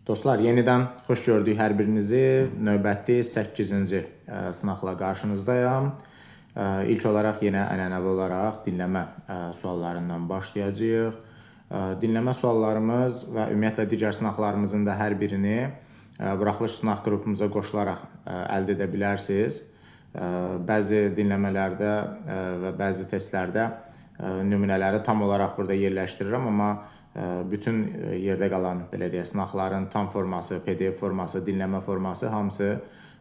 Dostlar, yenidən xoş gördük hər birinizi. Növbəti 8-ci sınaqla qarşınızdayam. İlk olaraq yenə ənənəvi olaraq dinləmə suallarından başlayacağıq. Dinləmə suallarımız və ümumiyyətlə digər sınaqlarımızın da hər birini buraxılış sınaq qrupumuza qoşularaq əldə edə bilərsiniz. Bəzi dinləmələrdə və bəzi testlərdə nümunələri tam olaraq burada yerləşdirirəm, amma bütün yerdə qalan, belə deyək, sınaqların tam forması, PDF forması, dinləmə forması hamısı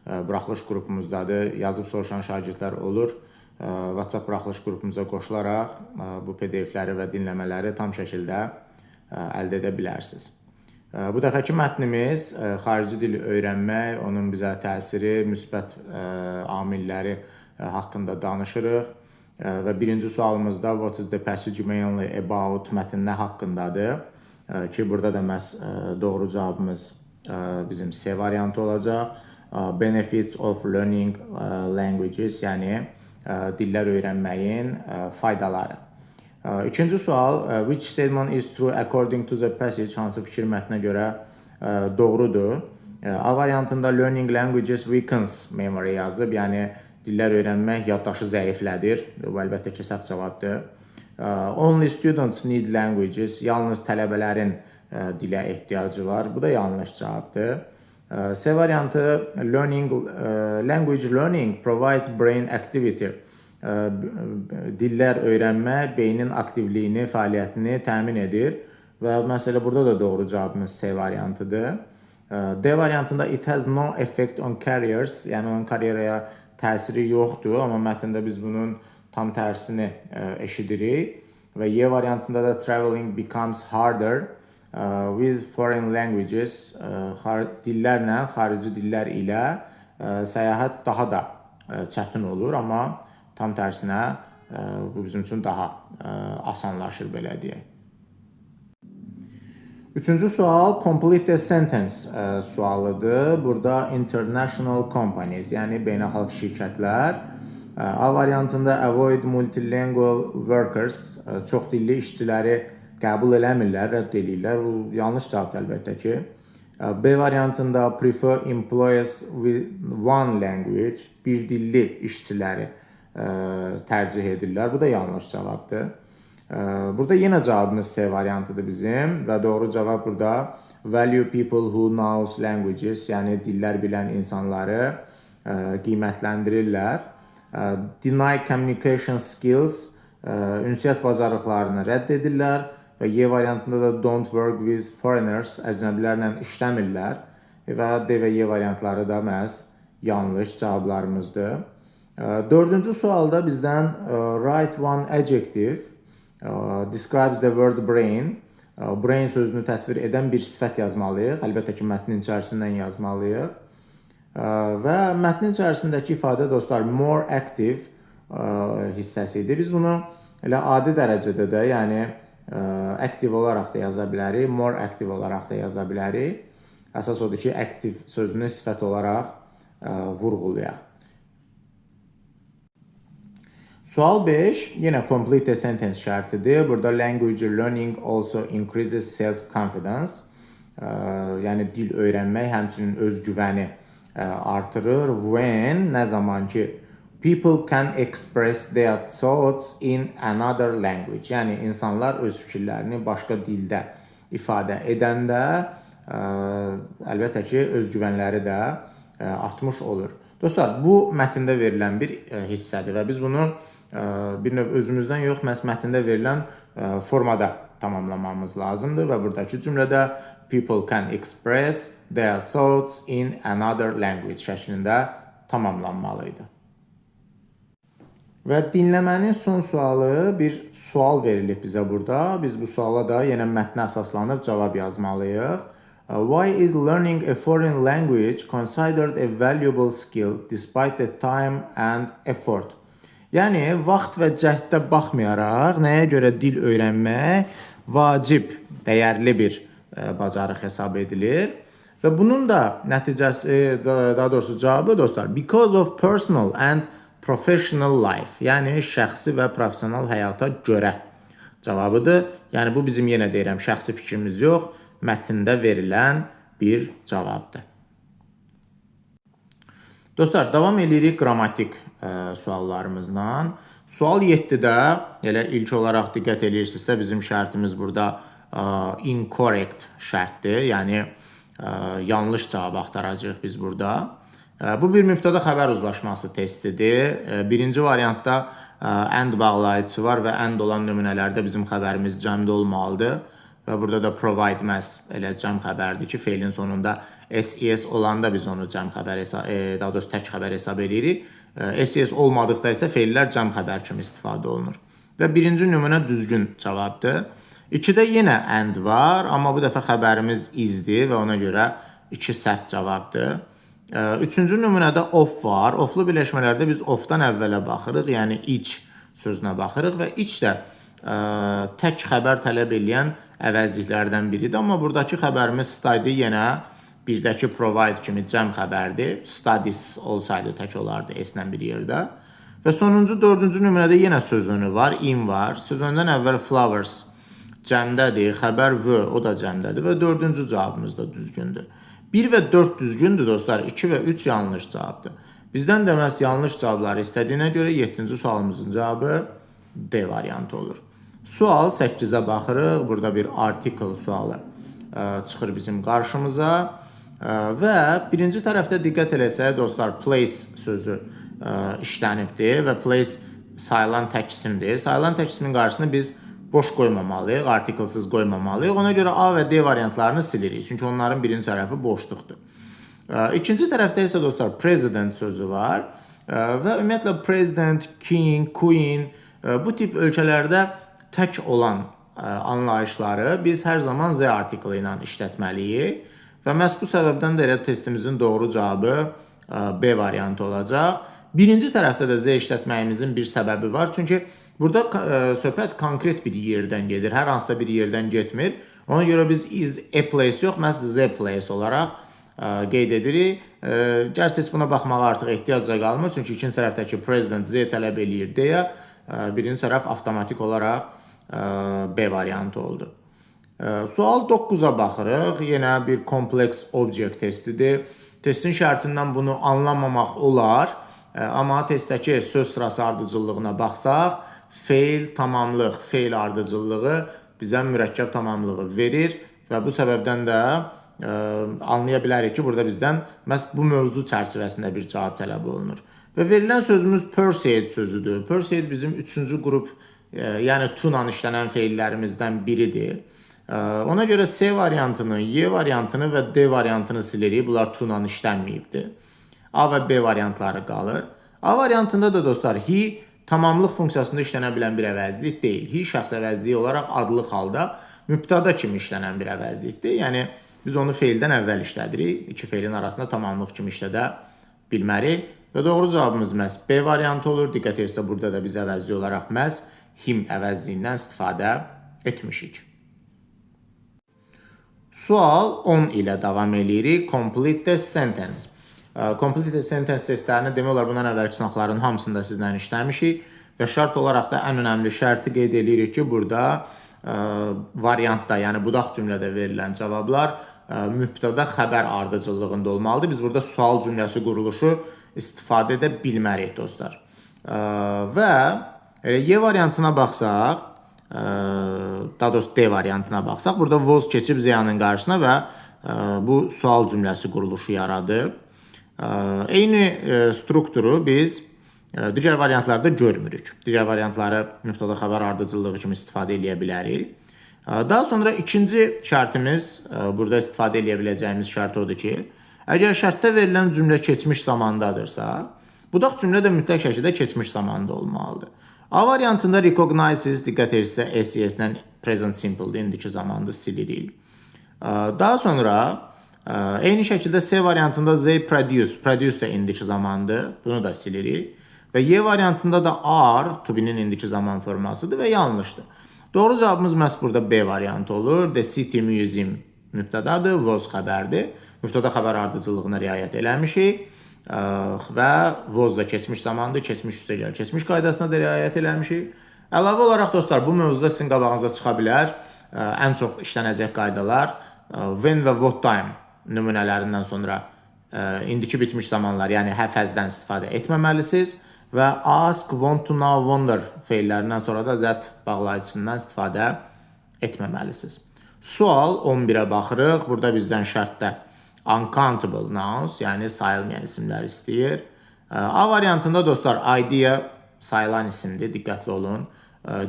buraxılış qrupumuzdadır. Yazıb soruşan şagirdlər olur. WhatsApp buraxılış qrupumuza qoşularaq bu PDF-ləri və dinləmələri tam şəkildə əldə edə bilərsiniz. Bu dəfəki mətnimiz xarici dili öyrənmək, onun bizə təsiri, müsbət amilləri haqqında danışırıq. Və birinci sualımızda what is the passage mainly about mətn nə haqqındadır? Ki, burada da məhz doğru cavabımız bizim C variantı olacaq. Benefits of learning languages, yəni dillər öyrənməyin faydaları. İkinci sual, which statement is true according to the passage, hansı fikir mətnə görə doğrudur? A variantında learning languages weakens memory yazıb, yəni dillər öyrənmək yaddaşı zəiflədir. Bu əlbəttə ki, səhv cavabdır. Only students need languages, yalnız tələbələrin dilə ehtiyacı var. Bu da yanlış cavabdır. C variantı language learning provides brain activity. Dillər öyrənmə beynin aktivliyini, fəaliyyətini təmin edir və məsələ burada da doğru cavabımız C variantıdır. D variantında it has no effect on careers, yəni onun karyeraya təsiri yoxdur, amma mətndə biz bunun tam tərsini eşidirik. Və Y variantında da traveling becomes harder with foreign languages, dillərlə, xarici dillər ilə səyahət daha da çətin olur, amma tam tərsinə bu bizim üçün daha asanlaşır, belə deyək. Üçüncü sual complete the sentence sualıdır. Burada international companies, yəni beynəlxalq şirkətlər. A variantında avoid multilingual workers, çox dilli işçiləri qəbul eləmirlər, rədd eləyirlər. Bu yanlış cavabdır əlbəttə ki. B variantında prefer employees with one language, bir dilli işçiləri tərcih edirlər. Bu da yanlış cavabdır. Burada yenə cavabımız C variantıdır bizim və doğru cavab burada value people who knows languages, yəni dillər bilən insanları qiymətləndirirlər. Deny communication skills, ünsiyyət bacarıqlarını rədd edirlər və Y variantında da don't work with foreigners, əcnəbilərlə işləmirlər və D və Y variantları da məhz yanlış cavablarımızdır. Dördüncü sualda bizdən write one adjective describes the word brain. Brain sözünü təsvir edən bir sifət yazmalıyıq. Əlbəttə ki, mətnin içərisindən yazmalıyıq. Və mətnin içərisindəki ifadə, dostlar, more active hissəsi idi. Biz bunu elə adi dərəcədə də, yəni active olaraq da yaza bilərik, more active olaraq da yaza bilərik. Əsas odur ki, active sözünü sifət olaraq vurğulayaq. Sual 5, yenə complete the sentence şərtidir. Burada language learning also increases self-confidence. Yəni dil öyrənmək həmçinin özgüvəni artırır. When, nə zaman ki, people can express their thoughts in another language. Yəni insanlar öz fikirlərini başqa dildə ifadə edəndə, əlbəttə ki, özgüvənləri də artmış olur. Dostlar, bu mətndə verilən bir hissədir və biz bunu bir növ özümüzdən yox, məhz mətndə verilən formada tamamlamamız lazımdır və buradakı cümlədə people can express their thoughts in another language şəklində tamamlanmalı idi. Və dinləmənin son sualı, bir sual verilib bizə burada. Biz bu suala da yenə mətnə əsaslanıb cavab yazmalıyıq. Why is learning a foreign language considered a valuable skill despite the time and effort? Yəni, vaxt və cəhddə baxmayaraq, nəyə görə dil öyrənmək vacib, dəyərli bir bacarıq hesab edilir? Və bunun da nəticəsi, daha doğrusu cavabı, dostlar, because of personal and professional life, yəni şəxsi və professional həyata görə cavabıdır. Yəni, bu bizim, yenə deyirəm, şəxsi fikrimiz yox, mətndə verilən bir cavabdır. Dostlar, davam edirik qrammatik suallarımızla. Sual 7-də elə ilk olaraq diqqət edirsinizsə bizim şərtimiz burada incorrect şərtdir. Yəni yanlış cavab axtaracağıq biz burada. Bu bir mübtəda xəbər uzlaşması testidir. Birinci variantda and bağlayıcısı var və and olan nümunələrdə bizim xəbərimiz cəmdə olmalıdır. Və burada da provide məhz elə cəm xəbərdir ki, feilin sonunda S, ES olanda biz onu cəm xəbər hesab, daha doğrusu tək xəbər hesab edirik. S, ES olmadıqda isə feillər cəm xəbər kimi istifadə olunur. Və birinci nümunə düzgün cavabdır. 2-də yenə and var, amma bu dəfə xəbərimiz isdir və ona görə 2 səhv cavabdır. Üçüncü nümunədə of var. Oflu birləşmələrdə biz ofdan əvvələ baxırıq, yəni each sözünə baxırıq və each də tək xəbər tələb eləyən əvəzliklərdən biridir. Amma buradakı xəbərimiz study yenə birdəki provide kimi cəm xəbərdir. Studies olsaydı tək olardı S-lə bir yerdə. Və sonuncu, dördüncü nümunədə yenə söz önü var, in var. Söz önündən əvvəl flowers cəmdədir, xəbər v, o da cəmdədir və dördüncü cavabımız da düzgündür. 1 və 4 düzgündür dostlar, 2 və 3 yanlış cavabdır. Bizdən də məhz yanlış cavabları istədiyinə görə 7-ci sualımızın cavabı D variantı olur. Sual 8-ə baxırıq. Burada bir article sualı çıxır bizim qarşımıza. Və birinci tərəfdə diqqət eləsək dostlar, place sözü işlənibdir və place sayılan tək isimdir. Sayılan tək ismin qarşısını biz boş qoymamalıyıq, artiklsız qoymamalıyıq. Ona görə A və D variantlarını silirik. Çünki onların birinci tərəfi boşluqdur. İkinci tərəfdə isə dostlar president sözü var. Və ümumiyyətlə president, king, queen bu tip ölkələrdə tək olan anlayışları biz hər zaman Z artiklı ilə işlətməliyik. Və məhz bu səbəbdən də elə testimizin doğru cavabı B variantı olacaq. Birinci tərəfdə də Z işlətməyimizin bir səbəbi var. Çünki burada söhbət konkret bir yerdən gedir. Hər hansısa bir yerdən getmir. Ona görə biz is a place yox, məhz the place olaraq qeyd edirik. Gerçi heç buna baxmağa artıq ehtiyac da qalmır. Çünki ikinci tərəfdəki president Z tələb eləyir deyə birinci tərəf avtomatik olaraq B variantı oldu. Sual 9-a baxırıq. Yenə bir kompleks object testidir. Testin şərtindən bunu anlamamaq olar. Amma testdəki söz sırası ardıcıllığına baxsaq, feil tamamlıq, feil ardıcıllığı bizə mürəkkəb tamamlığı verir və bu səbəbdən də anlaya bilərik ki, burada bizdən məhz bu mövzu çərçivəsində bir cavab tələb olunur. Və verilən sözümüz persuade sözüdür. Persuade bizim üçüncü qrup, yəni to-la işlənən feillərimizdən biridir. Ona görə C variantını, Y variantını və D variantını silirik. Bunlar to-la işlənməyibdir. A və B variantları qalır. A variantında da dostlar, he tamamlıq funksiyasında işlənə bilən bir əvəzlik deyil. He şəxs əvəzliyi olaraq adlıq halda mübtəda kimi işlənən bir əvəzlikdir. Yəni biz onu feildən əvvəl işlədirik. İki feilin arasında tamamlıq kimi işlədə bilmərik. Və doğru cavabımız məhz B variantı olur. Diqqət edirsə burada da biz əvəzlik olaraq məhz him əvəzliyindən istifadə etmişik. Sual 10 ilə davam eləyirik. Complete the sentence. Complete the sentence testlərini demək olar bundan əvvəlki sınaqların hamısında sizlə işləmişik və şərt olaraq da ən önəmli şərti qeyd eləyirik ki, burada variantda, yəni budaq cümlədə verilən cavablar mübtəda xəbər ardıcıllığında olmalıdır. Biz burada sual cümləsi quruluşu istifadə edə bilmərik dostlar. Və Y variantına baxsaq, daha doğrusu D variantına baxsaq, burada was keçib Z-nın qarşısına və bu sual cümləsi quruluşu yaradıb. Eyni strukturu biz digər variantlarda görmürük. Digər variantları mübtəda xəbər ardıcıllığı kimi istifadə eləyə bilərik. Daha sonra ikinci şərtimiz, burada istifadə eləyə biləcəyimiz şərt odur ki, əgər şərtdə verilən cümlə keçmiş zamandadırsa, budaq cümlə də mütləq şəkildə keçmiş zamanda olmalıdır. A variantında recognizes, diqqət edirsə, S, S-lə present simple-dir, indiki zamanda silirik. Daha sonra eyni şəkildə C variantında they produce, produce də indiki zamandır, bunu da silirik. Və Y variantında da are, to be-nin indiki zaman formasıdır və yanlışdır. Doğru cavabımız məhz burada B variantı olur. The City Museum mübtədadır, was xəbərdir. Mübtəda xəbər ardıcıllığına riayət eləmişik və was da keçmiş zamandır, keçmiş üstəgəl keçmiş qaydasına da riayət eləmişik. Əlavə olaraq dostlar, bu mövzuda sizin qabağınıza çıxa bilər. Ən çox işlənəcək qaydalar when və what time nümunələrindən sonra indiki bitmiş zamanlar, yəni have, has'dən istifadə etməməlisiniz və ask, want to know, wonder feillərindən sonra da that bağlayıcısından istifadə etməməlisiniz. Sual 11-ə baxırıq. Burada bizdən şərtdə uncountable nouns, yəni sayılmayan isimlər istəyir. A variantında dostlar idea sayılan isimdir, diqqətli olun.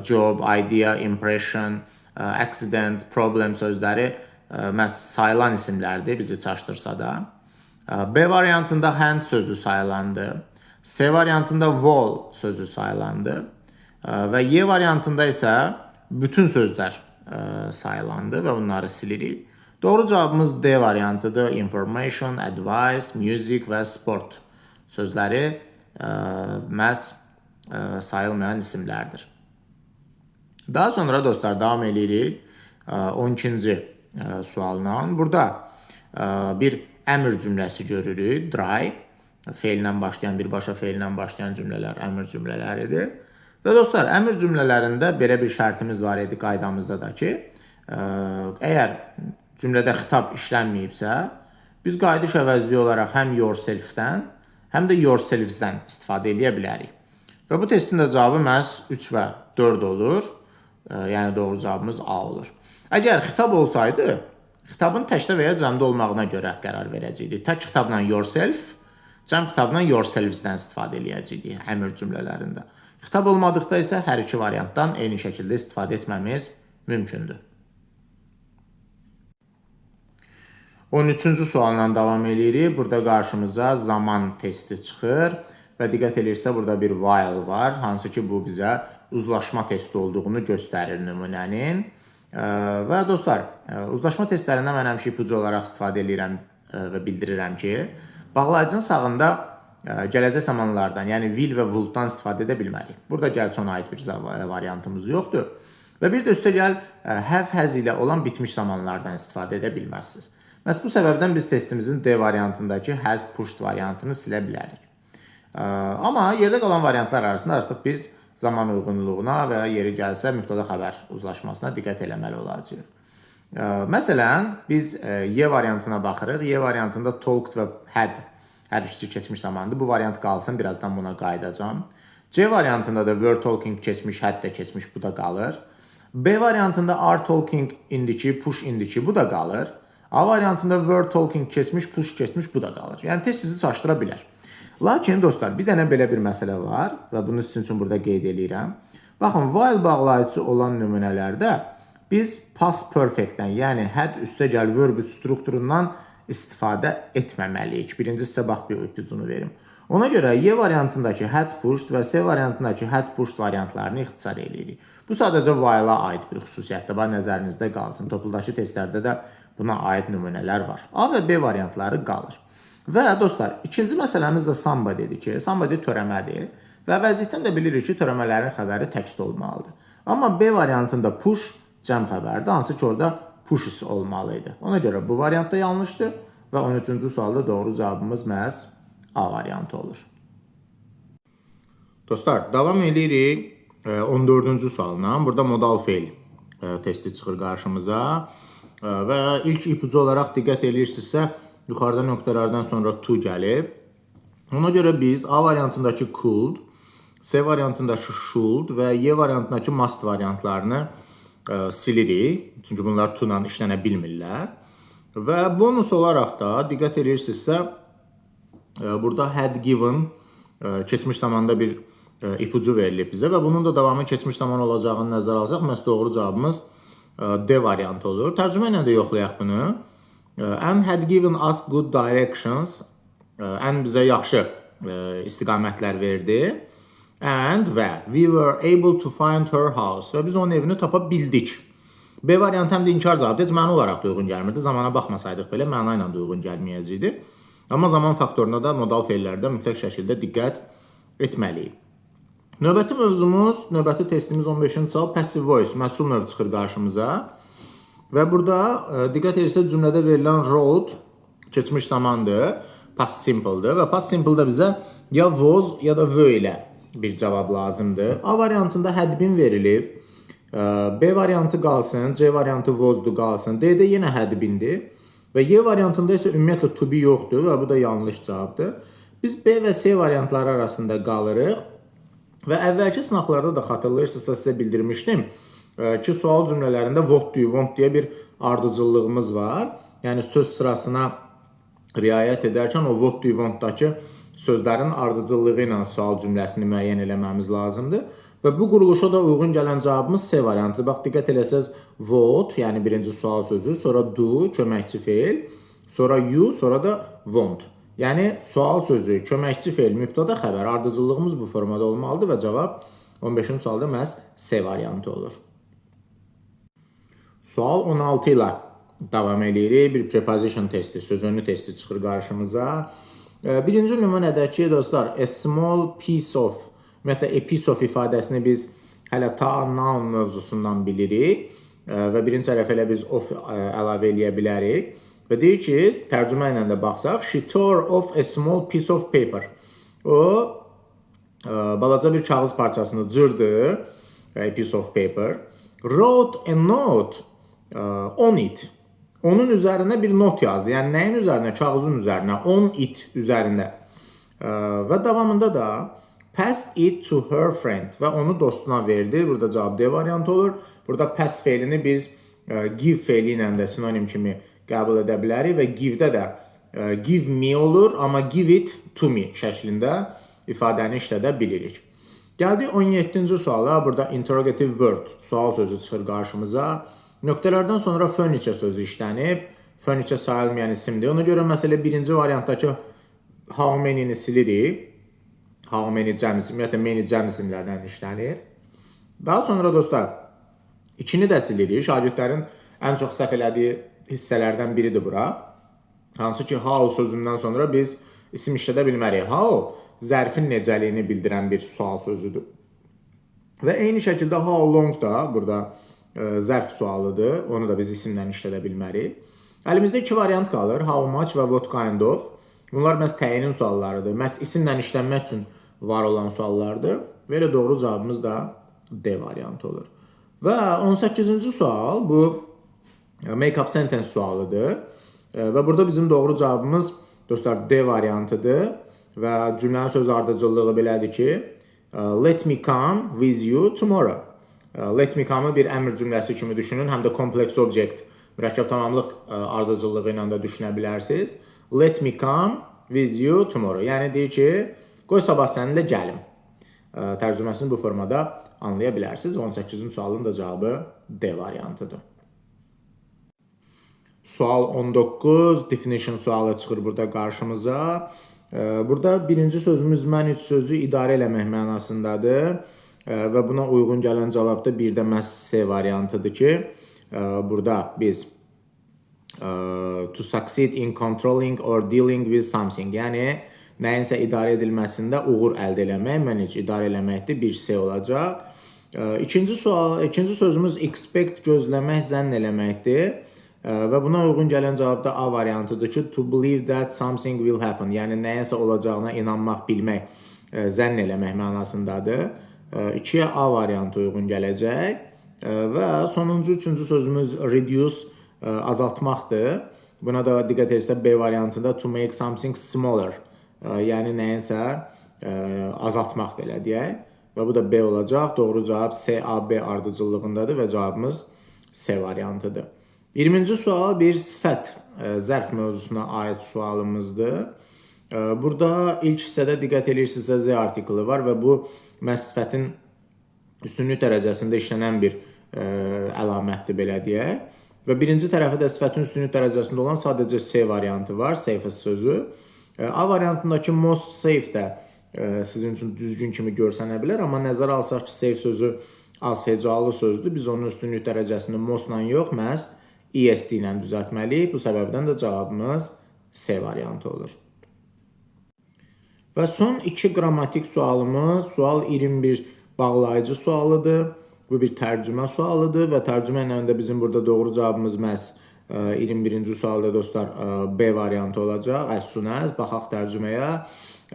Job, idea, impression, accident, problem sözləri məhz sayılan isimlərdir, bizi çaşdırsa da. B variantında hand sözü sayılandı. C variantında wall sözü sayılandı. Və Y variantında isə bütün sözlər sayılandı və bunları silirik. Doğru cavabımız D variantıdır. Information, advice, music və sport sözləri məhz sayılmayan isimlərdir. Daha sonra dostlar davam edirik 12-ci sualla. Burada bir əmr cümləsi görürük. Dry feillə başlayan, birbaşa feillə başlayan cümlələr əmr cümlələridir. Və dostlar, əmr cümlələrində belə bir şərtimiz var idi qaydamızda da ki, əgər cümlədə xitab işlənməyibsə, biz qayıdış əvəzliyi olaraq həm yourself-dən, həm də yourselves-dən istifadə edə bilərik. Və bu testin də cavabı məhz 3 və 4 olur. Yəni doğru cavabımız A olur. Əgər xitab olsaydı, xitabın təkdə və ya cəmdə olmağına görə qərar verəcəkdik. Tək xitabla yourself, cəm xitabla yourselves-dən istifadə eləyəcəkdik əmr cümlələrində. Xitab olmadıqda isə hər iki variantdan eyni şəkildə istifadə etməmiz mümkündür. 13-cü sualla davam edirik. Burada qarşımıza zaman testi çıxır və diqqət edirsə burada bir while var, hansı ki bu bizə uzlaşma testi olduğunu göstərir nümunənin. Və dostlar, uzlaşma testlərində mən həmişə ipucu olaraq istifadə edirəm və bildirirəm ki, bağlayıcının sağında gələcək zamanlardan, yəni will və would-dan istifadə edə bilmərik. Burada gəlçi ona aid bir variantımız yoxdur. Və bir də üstəgəl have, has ilə olan bitmiş zamanlardan istifadə edə bilməzsiniz. Məhz bu səbəbdən biz testimizin D variantındakı has pushed variantını silə bilərik. Amma yerdə qalan variantlar arasında artıq biz zaman uyğunluğuna və yeri gəlsə mübtəda xəbər uzlaşmasına diqqət eləməli olacağıq. Məsələn, biz Y variantına baxırıq. Y variantında talked və had hər ikisi keçmiş zamandır. Bu variant qalsın, birazdan buna qayıdacağam. C variantında da were talking keçmiş, had də keçmiş, bu da qalır. B variantında are talking indiki, push indiki, bu da qalır. A variantında were talking keçmiş, push keçmiş, bu da qalır. Yəni test sizi çaşdıra bilər. Lakin dostlar, bir dənə belə bir məsələ var və bunu sizin üçün burada qeyd eləyirəm. Baxın, while bağlayıcısı olan nümunələrdə biz past perfect-dən, yəni had üstəgəl verb strukturundan istifadə etməməliyik. Birinci sizə bax bir ipucunu verim. Ona görə Y variantındakı had pushed və C variantındakı had pushed variantlarını ixtisar eləyirik. Bu sadəcə while-a aid bir xüsusiyyətdir. Bax, nəzərinizdə qalsın. Topludakı testlərdə də buna aid nümunələr var. A və B variantları qalır. Və dostlar, ikinci məsələmiz də somebody-dir ki, somebody törəmədir və vəziyyətdən də bilirik ki, törəmələrin xəbəri təkdə olmalıdır. Amma B variantında push cəm xəbərdir, hansı ki orada pushes olmalı idi. Ona görə bu variant da yanlışdır və 13-cü sualda doğru cavabımız məhz A variantı olur. Dostlar, davam edirik 14-cü sualla. Burada modal feil testi çıxır qarşımıza və ilk ipucu olaraq diqqət edirsinizsə, yuxarıda nöqtələrdən sonra to gəlib. Ona görə biz A variantındakı could, C variantındakı should və Y variantındakı must variantlarını silirik. Çünki bunlar to ilə işlənə bilmirlər. Və bonus olaraq da diqqət edirsinizsə, burada had given keçmiş zamanda bir ipucu verilib bizə və bunun da davamı keçmiş zaman olacağını nəzərə alsaq, məhz doğru cavabımız D variantı olur. Tərcümə ilə də yoxlayaq bunu. And had given us good directions. And bizə yaxşı istiqamətlər verdi. And və we were able to find her house. Və biz onun evini tapa bildik. B variantı həm də inkar cavabıdır. Heç məna olaraq da uyğun gəlmirdi. Zamana baxmasaydıq belə məna ilə də uyğun gəlməyəcəkdi. Amma zaman faktoruna da modal feillərdə mütləq şəkildə diqqət etməliyik. Növbəti mövzumuz, növbəti testimiz 15-ci sual passive voice, məchul növ çıxır qarşımıza. Və burada diqqət edirsə cümlədə verilən wrote keçmiş zamandır, past simple-dır və past simple-da bizə ya was ya da were ilə bir cavab lazımdır. A variantında had been verilib, B variantı qalsın, C variantı was-dur qalsın, D-də yenə had been-dir. Və Y variantında isə ümumiyyətlə to be yoxdur və bu da yanlış cavabdır. Biz B və C variantları arasında qalırıq. Və əvvəlki sınaqlarda da xatırlayırsınızsa sizə bildirmişdim ki, sual cümlələrində what do you want deyə bir ardıcıllığımız var. Yəni söz sırasına riayət edərkən o what do you want-dakı sözlərin ardıcıllığı ilə sual cümləsini müəyyən eləməmiz lazımdır. Və bu quruluşa da uyğun gələn cavabımız C variantıdır. Bax, diqqət eləsəz what, yəni birinci sual sözü, sonra do, köməkçi feil, sonra you, sonra da want. Yəni sual sözü, köməkçi feil, mübtəda xəbər, ardıcıllığımız bu formada olmalıdır və cavab 15-ci sualda məhz C variantı olur. Sual 16 ilə davam eləyirik. Bir preposition testi, sözönlü testi çıxır qarşımıza. Birinci nümunədəki dostlar, a small piece of, ümumiyyətlə a piece of ifadəsini biz hələ ta noun mövzusundan bilirik və birinci tərəfə elə biz of əlavə eləyə bilərik. Və deyir ki, tərcümə ilə də baxsaq, she tore off a small piece of paper. O, balaca bir kağız parçasını cırdı, a piece of paper. Wrote a note on it. Onun üzərinə bir not yazdı. Yəni nəyin üzərinə? Kağızın üzərinə. On it üzərində. Və davamında da passed it to her friend və onu dostuna verdi. Burada cavab D variantı olur. Burada pass feilini biz give feili ilə də sinonim kimi qəbul edə bilərik və give-də də give me olur, amma give it to me şəklində ifadəni işlədə bilirik. Gəldik 17-ci suala. Burada interrogative word, sual sözü çıxır qarşımıza. Nöqtələrdən sonra furniture sözü işlənib. Furniture sayılmayan isimdir. Ona görə məsələ birinci variantdakı how many-ni silirik. How many cəm isim, ümumiyyətlə many cəm isimlərdən işlənir. Daha sonra dostlar, ikini də silirik. Şagirdlərin ən çox səhv elədiyi hissələrdən biridir bura. Hansı ki, how sözündən sonra biz isim işlədə bilmərik. How zərfin necəliyini bildirən bir sual sözüdür. Və eyni şəkildə how long da burada zərf sualıdır. Onu da biz isimlə işlədə bilmərik. Əlimizdə iki variant qalır. How much və what kind of. Bunlar məhz təyinin suallarıdır. Məhz isimlə işlənmək üçün var olan suallardır. Və elə doğru cavabımız da D variantı olur. Və 18-ci sual bu make-up sentence sualıdır. Və burada bizim doğru cavabımız dostlar D variantıdır. Və cümlənin söz ardıcıllığı belədir ki, let me come with you tomorrow. Let me come-ı bir əmr cümləsi kimi düşünün. Həm də complex object, mürəkkəb tamamlıq ardıcıllığı ilə də düşünə bilərsiniz. Let me come with you tomorrow. Yəni deyir ki, qoy sabah səninlə gəlim. Tərcüməsini bu formada anlaya bilərsiniz. 18-ci sualın da cavabı D variantıdır. Sual 19, definition sualı çıxır burada qarşımıza. Burada birinci sözümüz manage sözü idarə eləmək mənasındadır. Və buna uyğun gələn cavab da bir də məhz C variantıdır ki, burada biz to succeed in controlling or dealing with something, yəni nəyinsə idarə edilməsində uğur əldə eləmək, manage idarə eləməkdir, bir C olacaq. İkinci sual, ikinci sözümüz expect gözləmək, zənn eləməkdir. Və buna uyğun gələn cavab da A variantıdır ki, to believe that something will happen, yəni nəyinsə olacağına inanmaq, bilmək, zənn eləmək mənasındadır. 2-yə A variantı uyğun gələcək. Və sonuncu, üçüncü sözümüz reduce, azaltmaqdır. Buna da diqqət etsə B variantında to make something smaller, yəni nəyinsə azaltmaq belə deyək. Və bu da B olacaq. Doğru cavab C, A, B ardıcıllığındadır və cavabımız C variantıdır. 20-ci sual bir sifət, zərf mövzusuna aid sualımızdır. Burada ilk hissədə diqqət eləyirsinizsə Z artiklı var və bu məhz sifətin üstünlük dərəcəsində işlənən bir əlamətdir belə deyək. Və birinci tərəfə də sifətin üstünlük dərəcəsində olan sadəcə C variantı var, safest sözü. A variantındakı most safe də sizin üçün düzgün kimi görsənə bilər, amma nəzərə alsaq ki, safe sözü az hecalı sözdür, biz onun üstünlük dərəcəsini mostla yox, məhz EST ilə düzəltməliyik. Bu səbəbdən də cavabımız C variantı olur. Və son iki qrammatik sualımız, sual 21 bağlayıcı sualıdır. Bu bir tərcümə sualıdır və tərcümə ilə də bizim burada doğru cavabımız məhz 21-ci sualda dostlar B variantı olacaq. As soon as, baxaq tərcüməyə.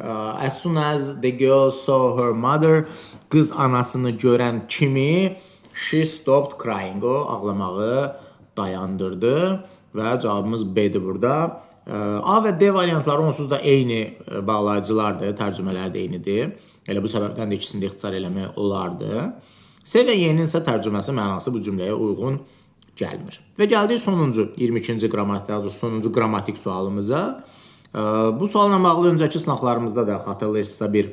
As soon as the girl saw her mother, qız anasını görən kimi she stopped crying. O ağlamağı dayandırdı. və cavabımız B-dir burada. A və D variantları onsuz da eyni bağlayıcılardır, tərcümələri də eynidir. Elə bu səbəbdən də ikisini də ixtisar eləmək olardı. C və Y-nin isə tərcüməsi, mənası bu cümləyə uyğun gəlmir. Və gəldik sonuncu, 22-ci qrammatik, daha doğrusu sonuncu qrammatik sualımıza. Bu sualla bağlı öncəki sınaqlarımızda da xatırlayırsınızsa bir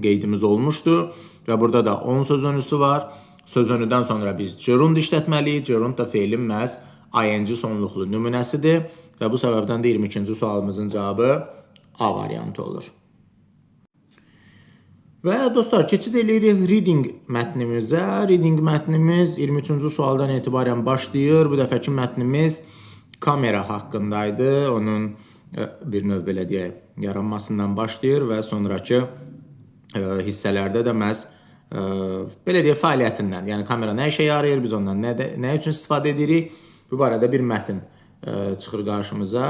qeydimiz olmuşdu və burada da 10 söz önüsü var. Söz önüdən sonra biz gerund işlətməliyik. Gerund da feilin məhz ing sonluqlu nümunəsidir və bu səbəbdən də 22-ci sualımızın cavabı A variantı olur. Və dostlar, keçid eləyirik reading mətnimizə. Reading mətnimiz 23-cü sualdan etibarən başlayır. Bu dəfəki mətnimiz kamera haqqındaydı. Onun bir növ belə deyək, yaranmasından başlayır və sonrakı hissələrdə də məhz belə deyək, fəaliyyətindən, yəni kamera nə işə yarayır, biz ondan nə üçün istifadə edirik, bu barədə bir mətn çıxır qarşımıza.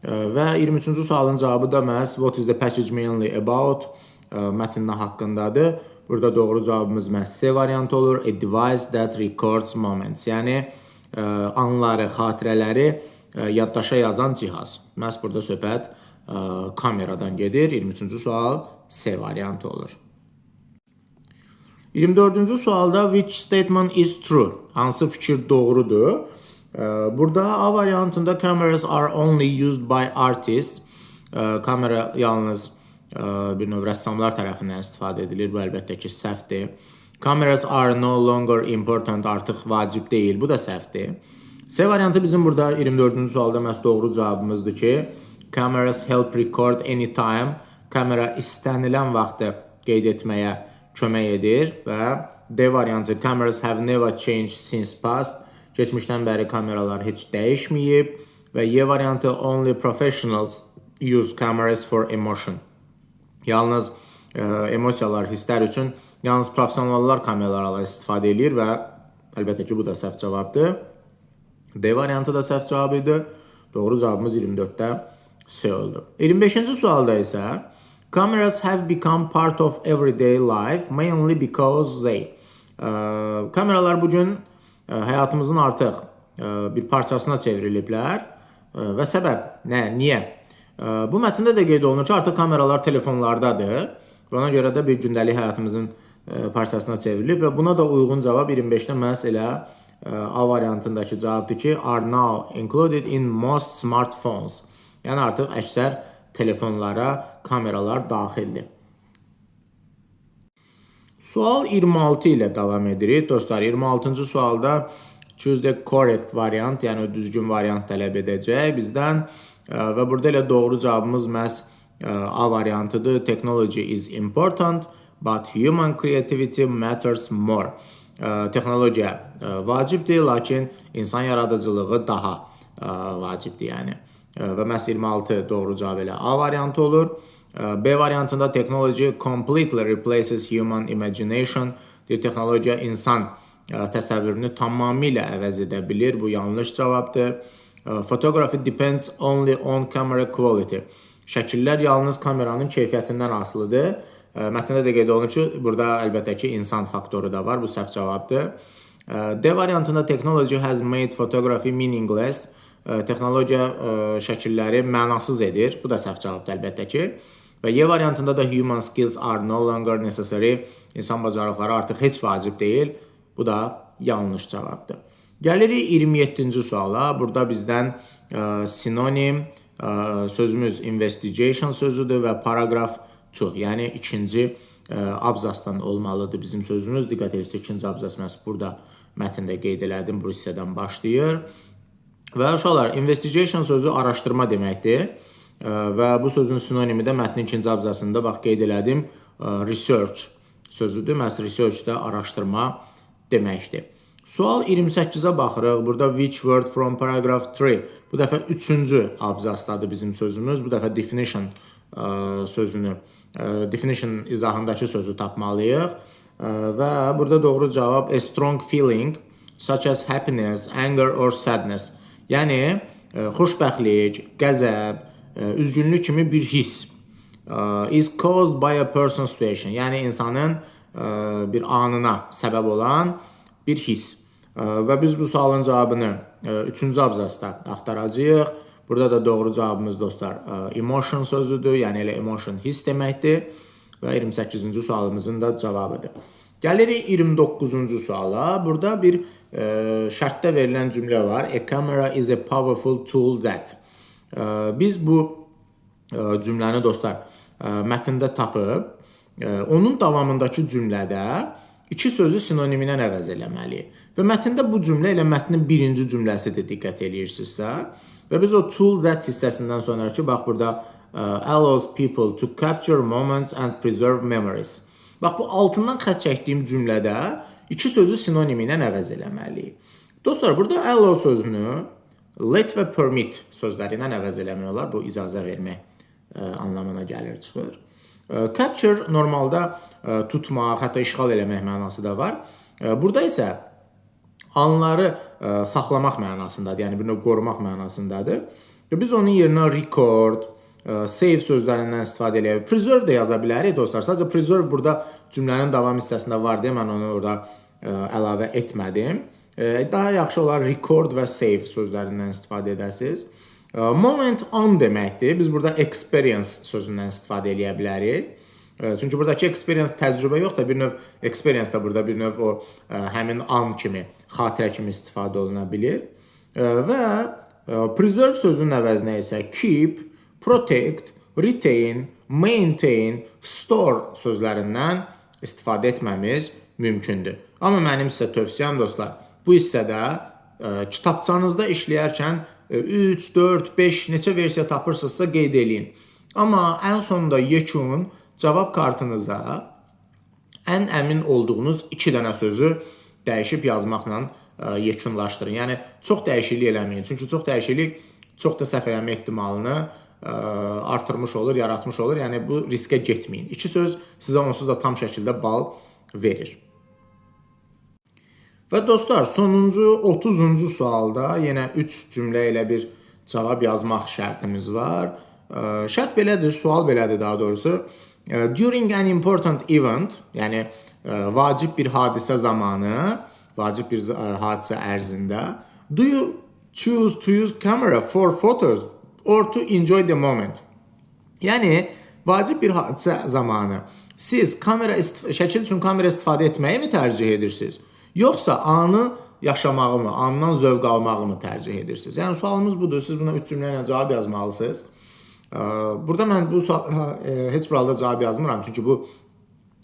Və 23-cü sualın cavabı da məhz what is the passage mainly about mətn nə haqqındadır. Burada doğru cavabımız məhz C variantı olur. A device that records moments. Yəni anları, xatirələri yaddaşa yazan cihaz. Məhz burada söhbət kameradan gedir. 23-cü sual C variantı olur. 24-cü sualda which statement is true? Hansı fikir doğrudur? Burada A variantında cameras are only used by artists. Kamera yalnız bir növ rəssamlar tərəfindən istifadə edilir. Bu əlbəttə ki, səhvdir. Cameras are no longer important, artıq vacib deyil. Bu da səhvdir. C variantı bizim burada 24-cü sualda məhz doğru cavabımızdır ki, cameras help record anytime. Kamera istənilən vaxtı qeyd etməyə kömək edir və D variantı cameras have never changed since past. Keçmişdən bəri kameralar heç dəyişməyib və Y variantı only professionals use cameras for emotion. Yalnız emosiyalar, hisslər üçün yalnız professionallar kameralarla istifadə eləyir və əlbəttə ki, bu da səhv cavabdır. D variantı da səhv cavab idi. Doğru cavabımız 24-də C oldu. 25-ci sualda isə cameras have become part of everyday life mainly because they. Kameralar bugün həyatımızın artıq bir parçasına çevriliblər və səbəb nə, niyə? Bu mətndə də qeyd olunur ki, artıq kameralar telefonlardadır və ona görə də bir gündəlik həyatımızın parçasına çevrilib və buna da uyğun cavab 25-də məhz elə A variantındakı cavabdır ki, are now included in most smartphones. Yəni artıq əksər telefonlara kameralar daxildir. Sual 26 ilə davam edirik. Dostlar, 26-cı sualda choose the correct variant, yəni düzgün variant tələb edəcək bizdən. Və burada elə doğru cavabımız məhz A variantıdır. Technology is important, but human creativity matters more. Texnologiya vacibdir, lakin insan yaradıcılığı daha vacibdir, yəni. Və məhz 26 doğru cavab elə A variantı olur. B variantında technology completely replaces human imagination. Deyir, texnologiya insan təsəvvürünü tamamilə əvəz edə bilir. Bu yanlış cavabdır. Photography depends only on camera quality. Şəkillər yalnız kameranın keyfiyyətindən asılıdır. Mətndə də qeyd olunur ki, burada əlbəttə ki, insan faktoru da var. Bu səhv cavabdır. D variantında technology has made photography meaningless. Texnologiya şəkilləri mənasız edir. Bu da səhv cavabdır əlbəttə ki. Və Y variantında da human skills are no longer necessary. İnsan bacarıqları artıq heç vacib deyil. Bu da yanlış cavabdır. Gəlirik 27-ci suala. Burada bizdən sinonim sözümüz investigation sözüdür və paragraf 2, yəni ikinci abzasdan olmalıdır bizim sözümüz. Diqqət edirsə, ikinci abzas məhz burada mətndə qeyd elədim, bu hissədən başlayır. Və uşaqlar, investigation sözü araşdırma deməkdir. Və bu sözün sinonimi də mətnin ikinci abzasında bax qeyd elədim, research sözüdür. Məhz research də araşdırma deməkdir. Sual 28-ə baxırıq. Burada which word from paragraph 3? Bu dəfə üçüncü abzasdadır bizim sözümüz. Bu dəfə definition sözünü, definition izahındakı sözü tapmalıyıq. Və burada doğru cavab a strong feeling such as happiness, anger or sadness. Yəni xoşbəxtlik, qəzəb, üzgünlük kimi bir hiss is caused by a person's situation. Yəni insanın bir anına səbəb olan bir hiss. Və biz bu sualın cavabını 3-cü abzasda axtaracağıq. Burada da doğru cavabımız dostlar emotion sözüdür. Yəni elə emotion hiss deməkdir və 28-ci sualımızın da cavabıdır. Gəlirik 29-cu suala. Burada bir şərtdə verilən cümlə var. A camera is a powerful tool that. Biz bu cümləni dostlar mətndə tapıb onun davamındakı cümlədə iki sözü sinonimindən əvəz eləməliyik. Və mətndə bu cümlə elə mətnin birinci cümləsidir, diqqət eləyirsinizsə. Və biz o tool that hissəsindən sonraki bax burada allows people to capture moments and preserve memories. Bax bu altından xətt çəkdiyim cümlədə iki sözü sinonimi ilə əvəz eləməliyik. Dostlar, burada allow sözünü let və permit sözləri ilə əvəz eləmək olar. Bu icazə vermək anlamına gəlir, çıxır. Capture normalda tutmaq, hətta işğal eləmək mənası da var. Burada isə anları saxlamaq mənasındadır, yəni bir növ qorumaq mənasındadır. Və biz onun yerinə record, save sözlərindən istifadə eləyə bilərik. Preserve də yaza bilərik dostlar. Sadəcə preserve burada cümlənin davam hissəsində var deyə mən onu orada əlavə etmədim. Daha yaxşı olar record və save sözlərindən istifadə edəsiniz. Moment on deməkdir. Biz burada experience sözündən istifadə eləyə bilərik. Çünki buradakı experience təcrübə yox da bir növ experience də burada bir növ o həmin an kimi, xatirə kimi istifadə oluna bilir. Və preserve sözünün əvəzinə isə keep, protect, retain, maintain, store sözlərindən istifadə etməmiz mümkündür. Amma mənim sizə tövsiyəm dostlar, bu hissədə kitabçanızda işləyərkən 3, 4, 5 neçə versiya tapırsınızsa qeyd eləyin. Amma ən sonda yekun cavab kartınıza ən əmin olduğunuz 2 dənə sözü dəyişib yazmaqla yekunlaşdırın. Yəni çox dəyişiklik eləməyin. Çünki çox dəyişiklik çox da səhv eləmə ehtimalını artırmış olur, yaratmış olur. Yəni bu riskə getməyin. 2 söz sizə onsuz da tam şəkildə bal verir. Və dostlar, sonuncu 30-cu sualda yenə 3 cümlə ilə bir cavab yazmaq şərtimiz var. Şərt belədir, sual belədir daha doğrusu. During an important event, yəni vacib bir hadisə zamanı, vacib bir hadisə ərzində, do you choose to use camera for photos or to enjoy the moment? Yəni vacib bir hadisə zamanı siz kamera şəkil üçün kamera istifadə etməyi mi tərcih edirsiniz? Yoxsa anı yaşamağı mı, andan zövq almağı mı tərcih edirsiniz? Yəni sualımız budur. Siz buna 3 cümlə ilə cavab yazmalısınız. Burada mən bu suala heç bir halda cavab yazmıram. Çünki bu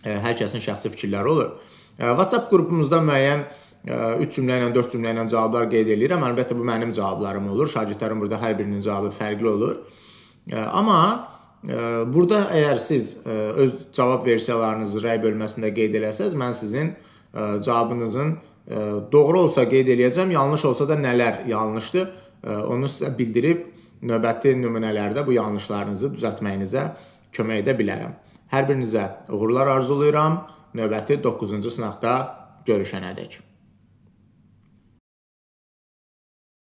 hər kəsin şəxsi fikirləri olur. WhatsApp qrupumuzda müəyyən 3 cümlə ilə, 4 cümlə ilə cavablar qeyd eləyirəm. Əlbəttə bu mənim cavablarım olur. Şagirdlərin burada hər birinin cavabı fərqli olur. Amma burada əgər siz öz cavab versiyalarınızı rəy bölməsində qeyd eləsəz, mən sizin cavabınızın doğru olsa qeyd eləyəcəm, yanlış olsa da nələr yanlışdır, onu sizə bildirib növbəti nümunələrdə bu yanlışlarınızı düzəltməyinizə kömək edə bilərəm. Hər birinizə uğurlar arzulayıram. Növbəti 9-cu sınaqda görüşənədək.